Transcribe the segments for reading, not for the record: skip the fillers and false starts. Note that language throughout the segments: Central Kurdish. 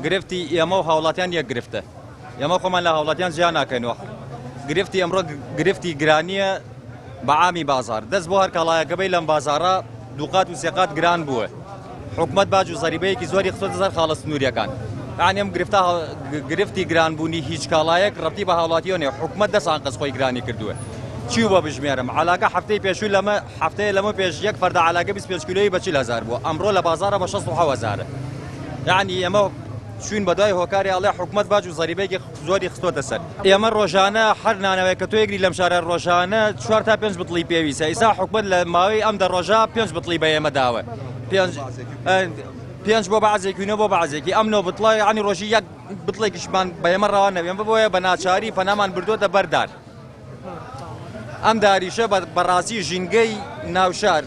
گرفتی ئێمە و هاوڵاتیان یەک گرفتە، ئێمە خۆمان لە هاوڵاتیان جیا ناکەینەوە. گرفتی ئەمڕۆ گرفتی گرانییە بە عامی بازار، دەست بۆ هەر کاڵایەکە بەی لەم بازاڕە دووقات و سێقات گران بووە. حکومەت باج و زەریبەیەکی زۆری خستۆتە سەر خاڵە سنووریەکان. یانی ئەم گرفتە گرفتی گرانبوونی هیچ کاڵایەک ڕەبتی بە هاوڵاتیەوە نیە، حکومەت دەست ئانقەست خۆی گرانی کردووە. چی بۆ بژمێرم عەلاکە هەفتەی پێشوو لەمە هەفتەیە لەمە پێش یەک فەردە عەلاکە 25 کیلۆیی بە 40 هەزار بووە ئەمڕۆ لە بازاڕە بە 67 هەزارە. یعنی ئێمە چوین بەدوای هۆکاری ئەڵێ حکومەت باج و زەریبەیەکی زۆری خستۆتە سەر. ئێمە ڕۆژانە هەر نانەوەی کە تۆ یەگری لەم شارە ڕۆژانە چوار تا پێنج بتڵی پێویستە ئیسا حکومەت لە ماوەی ئەم دە ڕۆژە پێنج بتڵی بە ئێمە داوە پێنج پێنج بۆ بەعزێکی و نۆ بۆ بەعزێکی ئەم نۆ بتڵە یعنی ڕۆژی یەک بتڵێکیشمان بە ئێمە ڕەوا نەبێ ئێمە بۆیە بە ناچاری پەنامان بردووەتە بەر دار. ئەم داریشە بەڕاستی ژینگەی ناوشار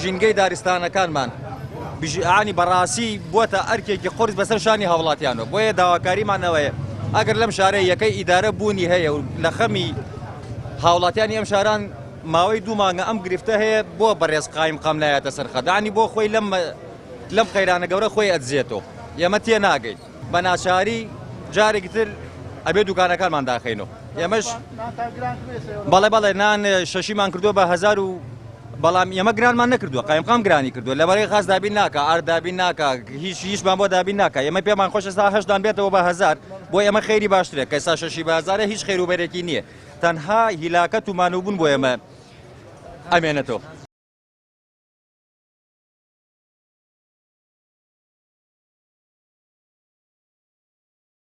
ژینگەی دارستانەکانمان بژیانی بەڕاستی بووەتە ئەرکێکی قورس بەسەر شانی هاوڵاتیانەوە بۆیە داواکاریمان ئەوەیە ئەگەر لەم شارە یەکەی ئیدارە بوونی هەیە و لە خەمی هاوڵاتیانی ئەم شاران ماوەی دوو مانگە ئەم گرفتە هەیە بۆ بەڕێز قایم قام نایەتە سەرخەدانی بۆ خۆی لەم لەم قەیرانە گەورە خۆی ئەدزێتەوە ئێمە تێناگەین بە ناچاری جارێکی تر ئەبێ دوکانەکانمان داخەینەوە ئێمەش بەڵێ بەڵێ نان شەشیمان کردووە بە هەزار و بەڵام ئێمە گرانمان نەکردووە قایمقام گرانی کردووە لەبەرەی خاس دابین ناکە ئار دابین ناکە هیچ هیچمان بۆ دابین ناکە ئێمە پێمان خۆش ئێستا هەشتان بێتەوە بە هەزار بۆ ئێمە خێری باشترە کە ئێستا شەشی بە هەزارە هیچ خێر و بەرێکی نییە تەنها هیلاکەت و مانووبوون بۆ ئێمە ئەمێنێتەوە.